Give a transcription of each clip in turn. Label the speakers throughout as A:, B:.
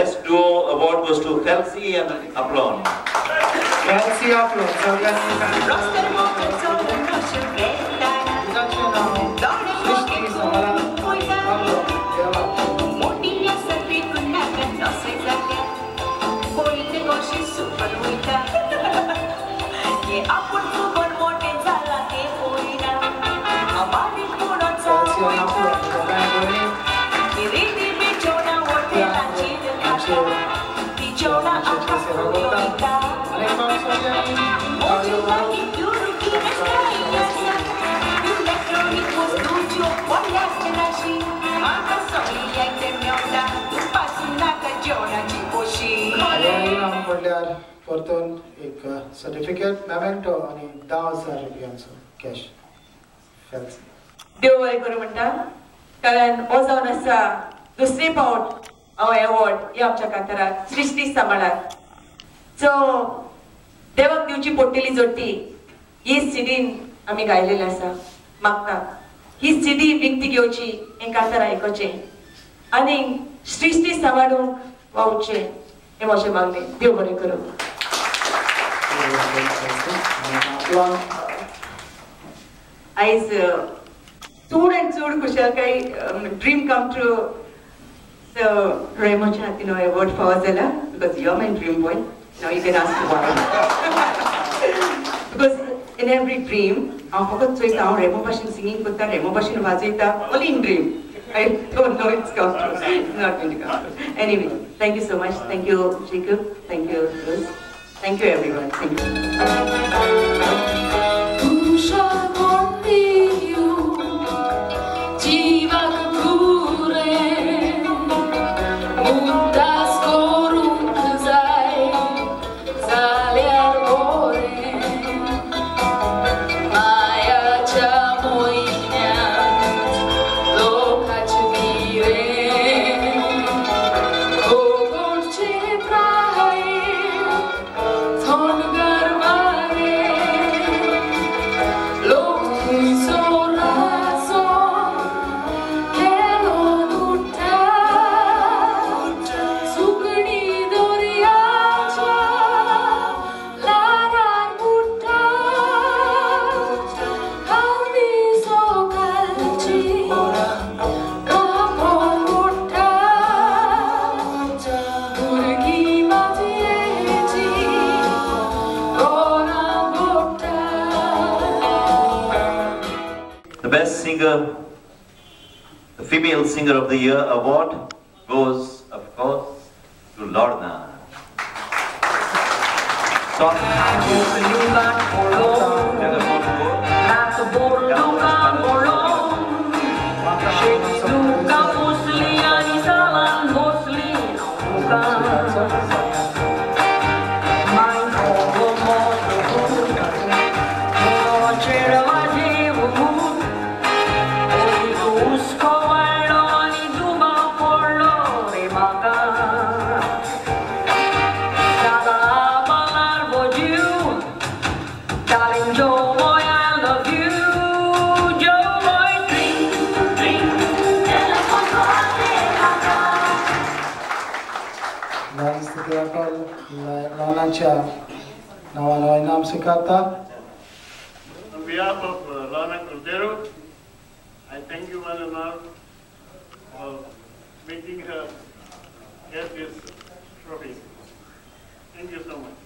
A: Best Duo Award goes to Felsi and Aplon.
B: Felsi Aplon. म्हणल्यार परतून एक certificate, memento आनी 10,000 रुपयांचो कॅश.
C: देव बरें करूं म्हणटा, कारण हो जावन आसा दुसरे फावट हो एवॉर्ड हे आमच्या काताराक सृश्टी सांबाळात. सो देवाक दिवची पडटली जोडटी ही सिडीन आमी गायलेली आसा. मागता ही सिडी विकती घेवची, हें कातार आयकुचें आनी सृश्टी सांबाळूंक वावचें हें म्हजें मागणें. देव बरें करूं. आयज चड आनी चड खुशालकाय, ड्रीम कम ट्रू. सो रेमोच्या हातीन हो एवॉर्ड फावो जाला because you are my dream boy. Now you can ask why. Because in every dream हांव फकत चोयता, हांव रेमो भाशेन सिंगींग करता, रेमो भाशेन वाजयता, only in dream. I don't know it's come true. It's not going to come true. Anyway, thank you so much. Thank you, Jacob. Thank you, Bruce. Thank you, everyone. Thank you.
A: Singer, the Female Singer of the Year award goes, of course, to Lorna.
D: On behalf of Lorna Cordeiro, I thank you one and all for making her get this trophy. Thank you so much.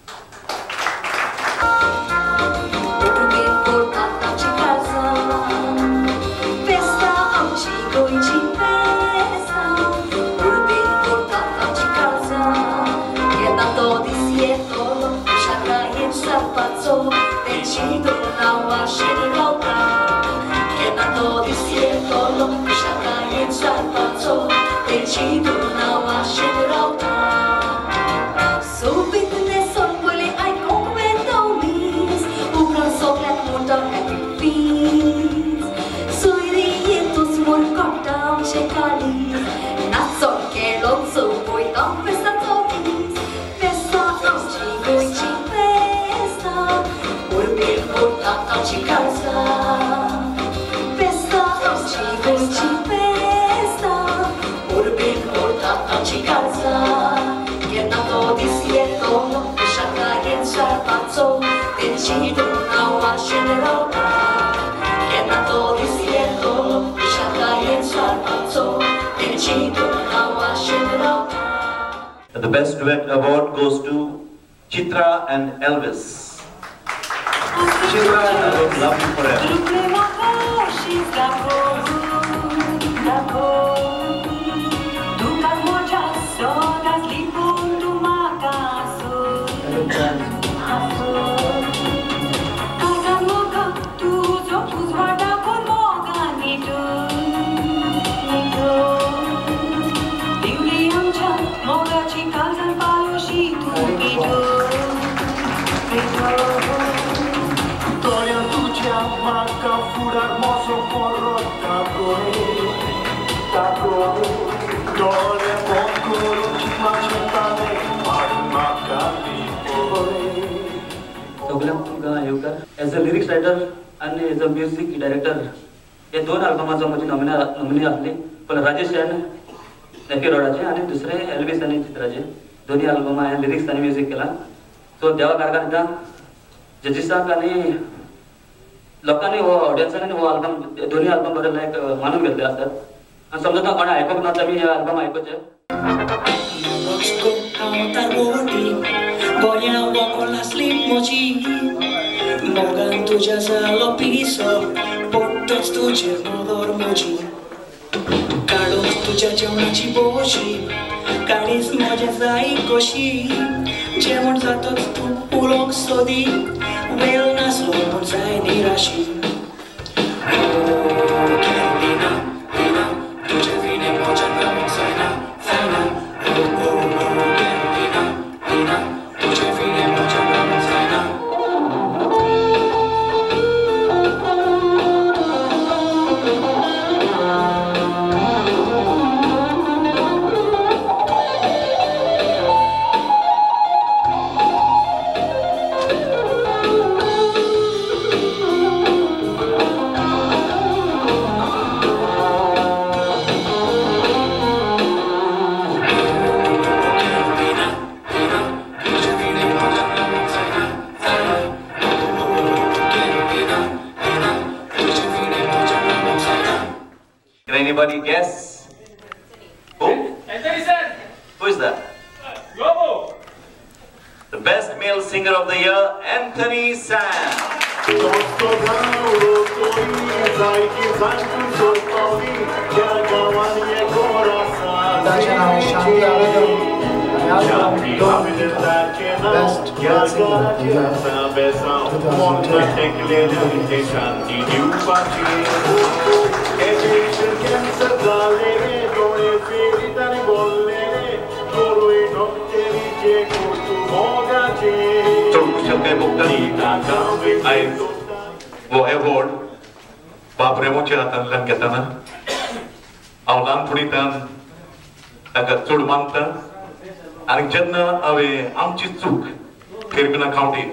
E: Festa,
A: The Best Duet Award goes to Chitra and Elvis. Chitra and Elvis, Love You Forever.
E: सगळ्यांक तुमकां येवकार. As a lyrics writer आनी as a music director हे दोन आल्बमाचो म्हजी nominee आसली. पयलें राजेश आनी नेफी रोडाचे आनी दुसरें एल्वीस आनी चित्राचे. दोनी आल्बमां हांवें लिरिक्स आनी म्युजीक केलां. सो देवा कारखान जजीसाक आनी लोकांनी हो ऑडियन्सांनी हो आल्बम दोनी आल्बम बरे लायक मानून घेतले आसतात. आनी समजा कोणें आयकूंक ना तेमी हे आल्बम आयकुचें.
F: मोगान तुज्या जालो पिसो पोटच तुजेर नदर म्हजी काडूंक तुज्या जेवणाची बोशी काळीज म्हजें जाय कशी जेवण जातच तूं उलोवंक सोदी वेळ नासलो म्हूण जाय निराशी.
A: Anybody guess? Who?
G: Anthony Sen.
A: Who is that?
G: Lobo.
A: The best male singer of the year, Anthony San.
B: Best male singer of the year 2010.
H: आयज हो एवॉर्ड बाब रेमोच्या हातांतल्यान घेतना हांव ल्हानपणींतल्यान ताका चड मानता. आनी जेन्ना हांवें आमची चूक फेरबिना खावटी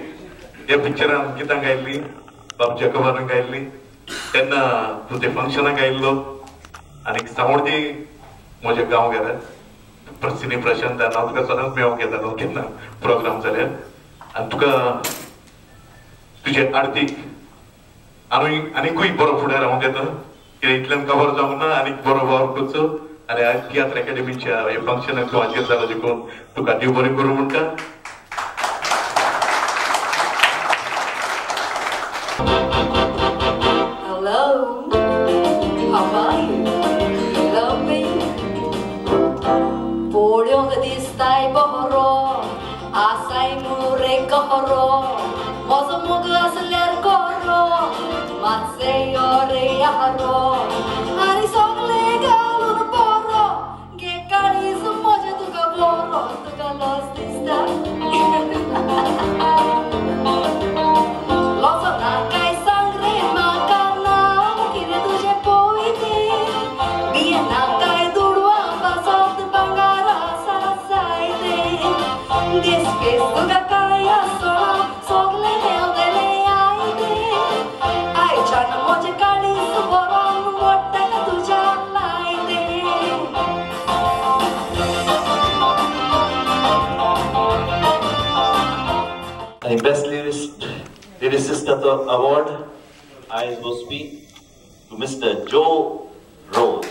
H: ह्या पिक्चरान गितां गायल्ली, बाब जेकबान गायल्ली, तेन्ना तूं ते फंक्शनाक आयिल्लो आनी सावडती म्हज्या गांव गेल्यार सिने प्रशांत हांव तुका सदांच मेळोंक येतालो केन्ना प्रोग्राम जाल्यार. आनी तुका तुजे आर्थीक आनी आनीकूय बरो फुडार हांव घेता कित्याक इतल्यान कवर जावंक ना, आनीक बरो वावर करचो. आनी आयज तियात्र एकाडेमीच्या ह्या फंक्शनाक तूं हाजीर जालो देखून तुका देव बरें करूं म्हणटा.
I: Hello, how are you? You love me? पळोवंक दिसताय बरो आसाय मुरे कहरो म्हजो मोग आसल्यार करो मातशें यो रे यारो आनी सगळें घालून बरो घे काळीज म्हजें तुका बरो तुका लज दिसता लजो ना काय सांग रे म्हाका नांव कितें तुजें पळय तें भियेना काय दुडवां पासत भांगर आसा जाय तें दिसपीस तुका काय आसना सगळें मेवतलें आयतें आयच्यान म्हजें काळीज बरोवन मोडटा तुज्या लायतें.
A: आनी बेस्ट लिरिसिस्टाचो अवॉर्ड आयज वचपी टू मिस्टर जो रोज.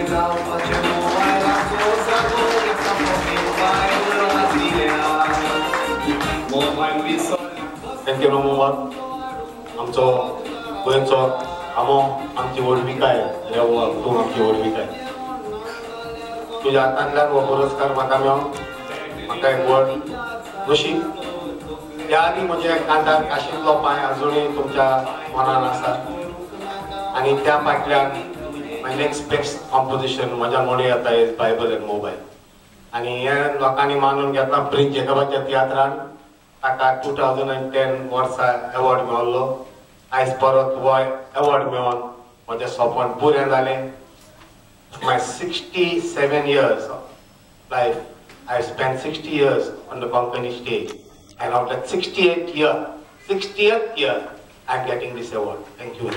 A: The album,
J: Thank you, Romuald. आमचो गोंयचो आमो आमची व्हडविकाय रेवो तूं आमची व्हडविकाय. तुज्या हातांतल्यान हो पुरस्कार म्हाका मेळोन म्हाका एक व्हड खोशी. त्या आदी म्हज्या कांतार काशींतलो पांय अजुनूय तुमच्या मनान आसा आनी त्या फाटल्यान my next best composition म्हज्या म्हणूं येता is Bible and mobile. आनी हें लोकांनी मानून घेतलां. प्रिन्स जेकबाच्या तियात्रान ताका 2010 वर्सा एवॉर्ड मेळ्ळो. आयज परत हो एवॉर्ड मेळोन म्हजें सपन पुरें जालें. My 67 years of life, I spent 60 years on the Konkani stage, and of that 60th year, I'm getting this award. Thank you.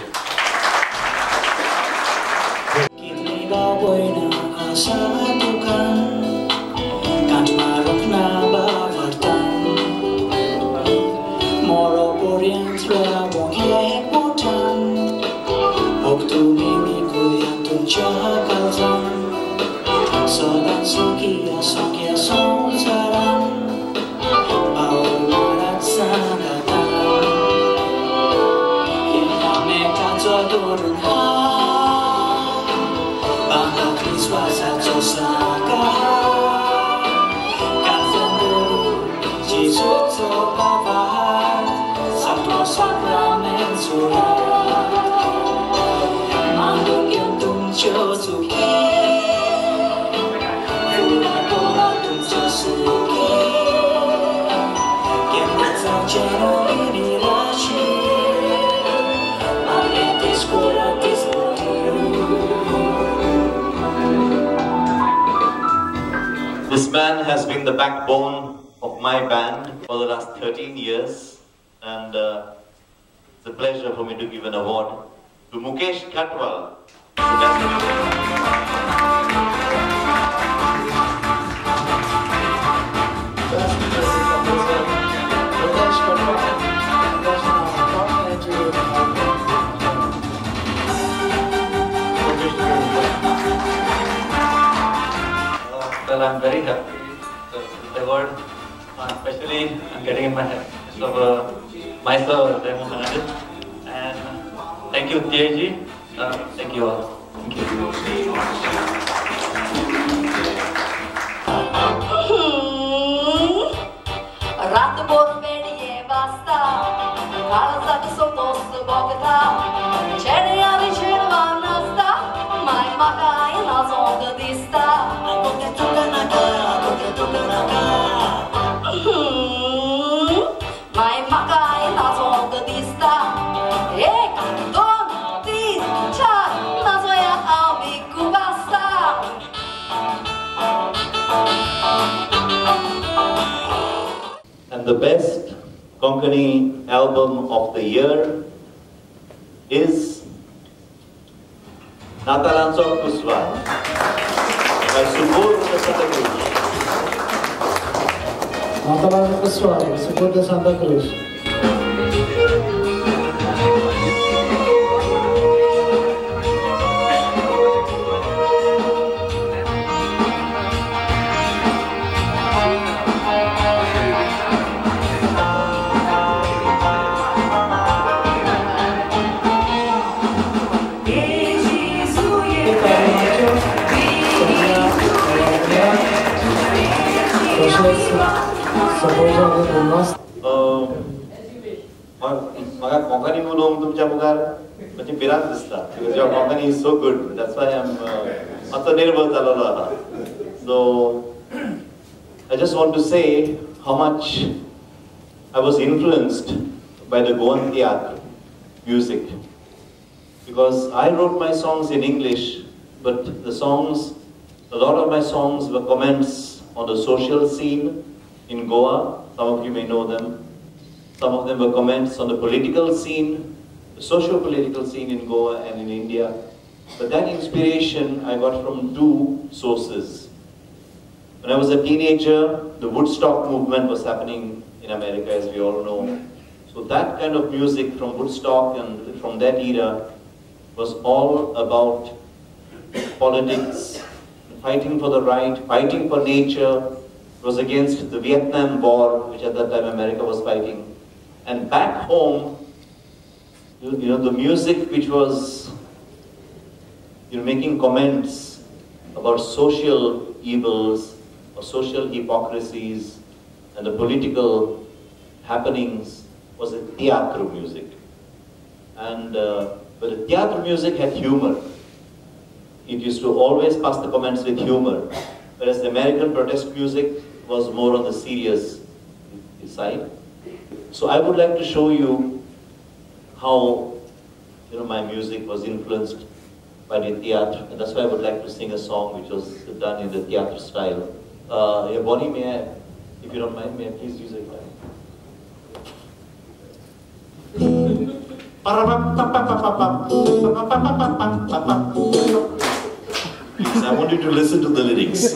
A: This man has been the backbone of my band for the last 13 years, and it's a pleasure for me to give an award to Mukesh Khatwal. The best.
B: Best music composer, Mukesh Khatwal. Top Energy album.
E: Well, I'm very happy with this award, especially I'm getting in my head of myself, Remo Fernandez, and thank you, TAG. Thank you all. Thank you.
I: रात भर बेडिये वाजता काळजाक सोदोस्त भोगता चेड्यानी चेडवां नाचता माय म्हाकाय नाचोंक दिसता. माय म्हाकाय नाचोंक दिसता. 1 2 3 4 नाचोया आमी खूब आसता.
A: And the best Konkani album of the year is Natalancho Kuswar by Subodh Santa Cruz.
B: Natalancho Kuswar, Subodh Santa Cruz.
A: म्हाका कोंकणी उलोवंक तुमच्या मुखार मातशी भिरांत दिसता because your Konkani is so good, that's why I am मातसो निर्वस जालोलो आसा. So I just want to say how much I was influenced by the Goan tiatr music, because I wrote my songs in English, but the songs, a lot of my songs were comments on the social scene in Goa. Some of you may know them. Some of them were comments on the political scene. the socio-political scene in Goa and in India. But that inspiration I got from two sources. When I was a teenager, the Woodstock movement was happening in America, as we all know. So that kind of music from Woodstock and from that era was all about politics, fighting for the right, fighting for nature. It was against the Vietnam War, which at that time America was fighting. And back home, you know, the music which was, you know, making comments about social evils or social hypocrisies and the political happenings was the theatre music. And but the theatre music had humor. It used to always pass the comments with humor, whereas the American protest music was more on the serious side. So I would like to show you how, you know, my music was influenced by the theatre, and that's why I would like to sing a song which was done in the theatre style. Yeah, Bonnie, may I, if you don't mind, may I please use it? Please, I want you to listen to the lyrics.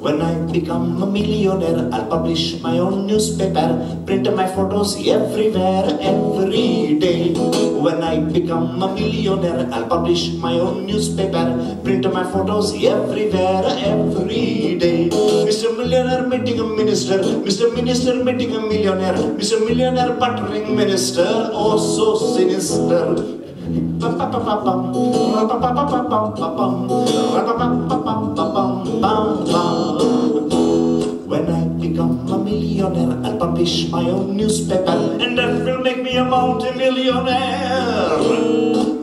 A: When I become a millionaire, I'll publish my own newspaper, print my photos everywhere, every day. When I become a millionaire, I'll publish my own newspaper, print my photos everywhere, every day. Mr. Millionaire meeting a minister, Mr. Minister meeting a millionaire, Mr. Millionaire buttering minister, oh so sinister. When I become a millionaire, I'll publish my own newspaper, and that will make me a multi-millionaire.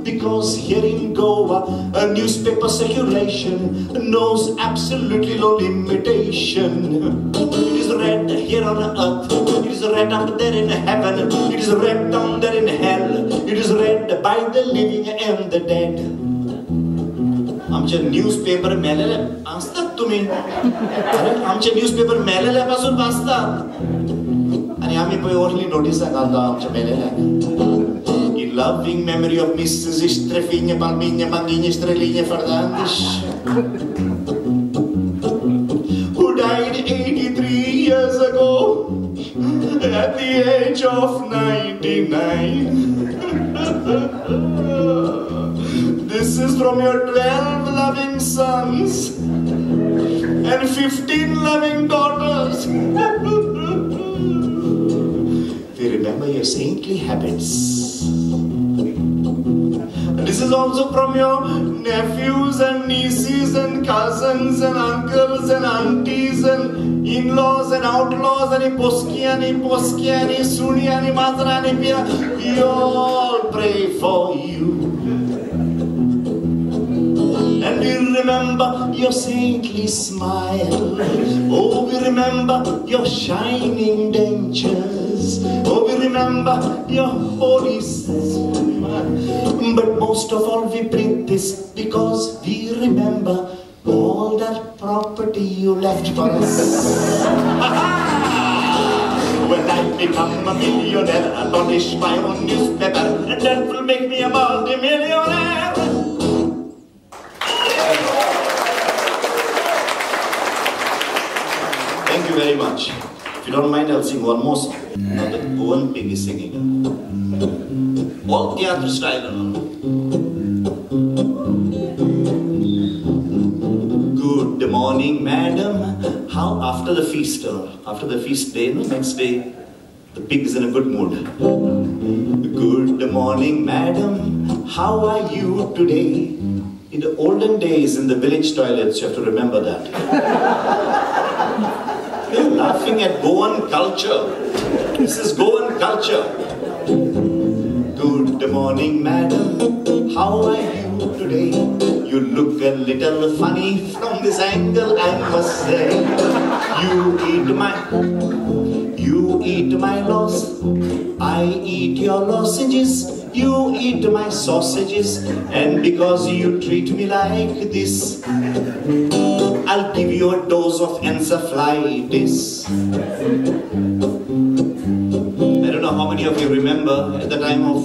A: Because here in Goa, a newspaper circulation knows absolutely no limitation. It is read here on earth, it is read up there in heaven, it is read down there in hell, it is read by the living and the dead. आमचे newspaper मेलेले वाचतात तुम्ही, अरे आमचे newspaper मेलेल्या पासून वाचतात, आणि आम्ही पळय ओरली नोटिसां घालता आमच्या मेलेल्यांक. In loving memory of Mrs. Estrefinha, Palminha, Manguinha, Estrelinha, Fernandes, who died 83 years ago at the age of 99. This is from your 12 loving sons and 15 loving daughters. We remember your saintly habits. This is also from your nephews and nieces and cousins and uncles and aunties and in-laws and outlaws and poskiani, poskiani, suniani, matrani, pira. We all pray for you. And we remember your saintly smile. Oh, we remember your shining dentures. Oh, we remember your holy smile. But most of all, we print this because we remember all that property you left for us. When I become a millionaire, I'll publish my own newspaper, and that will make me a multi-millionaire. Thank you very much. If you don't mind, I'll sing one more song. Now the Goan pig is singing. All theatre style and all. Good morning, madam. How after the feast, or after the feast day, no, next day, the pig is in a good mood. Good morning, madam. How are you today? In the olden days, in the village toilets, you have to remember that. You're laughing at Goan culture. This is Goan culture. Good morning, madam. How are you today? You look a little funny from this angle, I must say. You eat my loss. I eat your lozenges. You eat my sausages. And because you treat me like this, I'll give you
K: you a dose of encephalitis. I don't know how many of you remember at the time of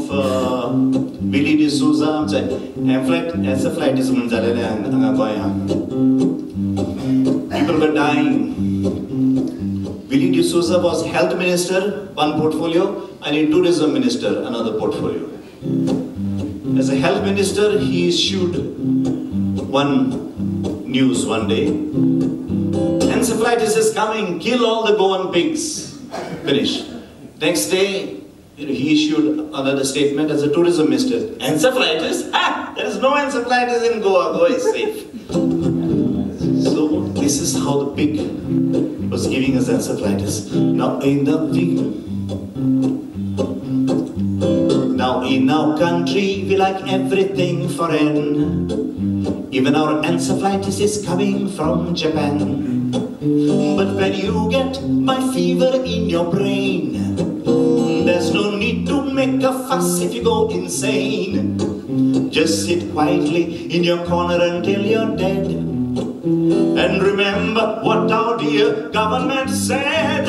K: Willie D'Souza, encephalitis म्हणून जालेलें हांगा गोंयांत. People were dying. Willie D'Souza was health minister, one portfolio, and a tourism minister, another portfolio. As a health minister, he issued one news one day. Encephalitis is coming, kill all the Goan pigs. Finish. Next day, he issued another statement as a tourism minister. Encephalitis? Ah, there is no encephalitis in Goa. Goa is safe. So this is how the pig was giving us encephalitis. Now in the pig. Now in our country, we like everything foreign. Even our encephalitis is coming from Japan. But when you get my fever in your brain, there's no need to make a fuss if you go insane. Just sit quietly in your corner until you're dead. And remember what our dear government said.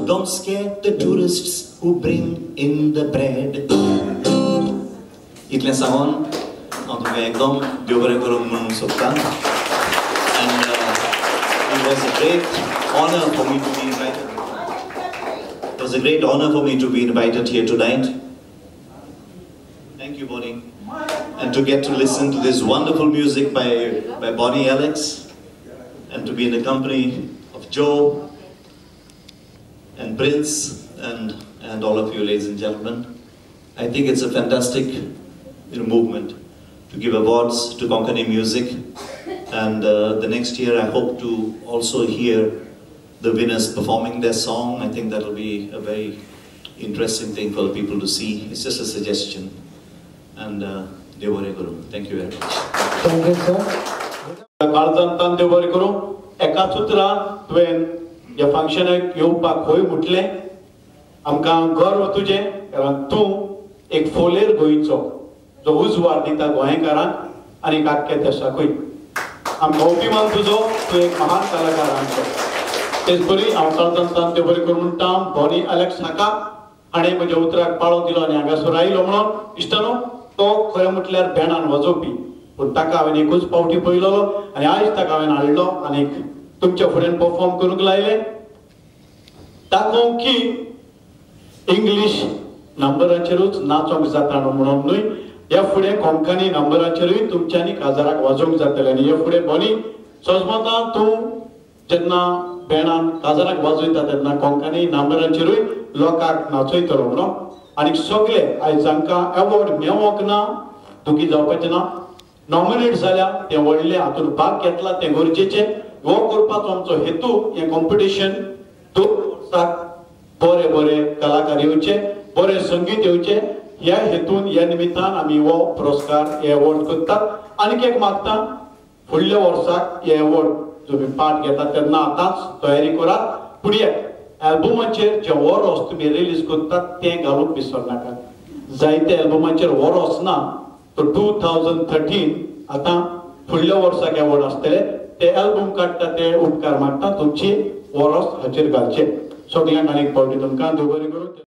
K: Don't scare the tourists who bring in the bread. इतलें सांगून हांव तुमकां एकदम देव बरें करूंक म्हणूंक सोदता. And it was a great honor for me to be invited. It was a great honor for me to be invited here tonight. Thank you, Bonnie. And to get to listen to this wonderful music by Bonnie Alex, and to be in the company of Joe and Prince and all of you, ladies and gentlemen. I think it's a fantastic movement to give awards to Konkani music, and the next year I hope to also hear the winners performing their song. I think that'll be a very interesting thing for the people to see. It's just a suggestion. And Dev बरें करूं. Thank you very much.
B: Thank you, sir.
L: काळजांतान देव बरें करूं. एकाच उतरान तुवें ह्या फंक्शनाक येवपाक खंय म्हटलें, आमकां गर्व तुजें, कारण तूं एक फोलेर गोंयचो जो उजवाड दिता गोंयकारांक आनी आख्ख्या देशाकूय. आमकां अभिमान तुजो, तूं एक महान कलाकार आमचो. तेच परी हांव काळजांतान देव बरें करूं म्हणटा बॉनी अलेक्स हाका, हाणें म्हज्या उतराक पाळो दिलो आनी हांगासर आयलो म्हणून. इश्टानो, तो खरें म्हटल्यार बँडान वाजोवपी, पूण ताका हांवें एकूच पावटी पळयलो आनी आयज ताका हांवें हाडलो आनी तुमच्या फुड्यान परफॉर्म करूंक लायलें. दाखोवंक की इंग्लीश नंबराचेरूच नाचोंक जाता म्हणून न्हय, ह्या फुडें कोंकणी नंबराचेरूय तुमच्यांनी काजाराक वाजोवंक जातलें. आनी ह्या फुडें बॉनी सजमता तूं जेन्ना बँडान काजाराक वाजयता तेन्ना कोंकणी नंबराचेरूय लोकांक नाचयतलो म्हणून. आनी सगळे आयज जांकां एवॉर्ड मेळोंक ना, दुखी जावपाचें ना, नॉमिनेट जाल्या तें व्हडलें हातूंत भाग घेतला तें गरजेचें. हो करपाचो आमचो हेतू, हें कॉम्पिटिशन 2 वर्साक बरे बरे कलाकार येवचे, बरें संगीत येवचें ह्या हेतून, ह्या निमित्तान आमी हो पुरस्कार, हे एवॉर्ड करतात. आनीक एक मागता, फुडल्या वर्साक हे एवॉर्ड तुमी पार्ट घेता तेन्ना आतांच तयारी करात. फुडें एल्बमाचेर जे वोरोस तुमी रिलीज करतात तें घालूंक विसरनाकात. जायते एल्बमाचेर वोरोस ना, तो 2013 आतां फुडल्या वर्साक एवॉर्ड आसतले, ते एल्बम काडटा ते उपकार मागता तुमची वोरोस हाचेर घालचे. सगल्यांक आनीक फावटी तुमकां देव बरें करूं.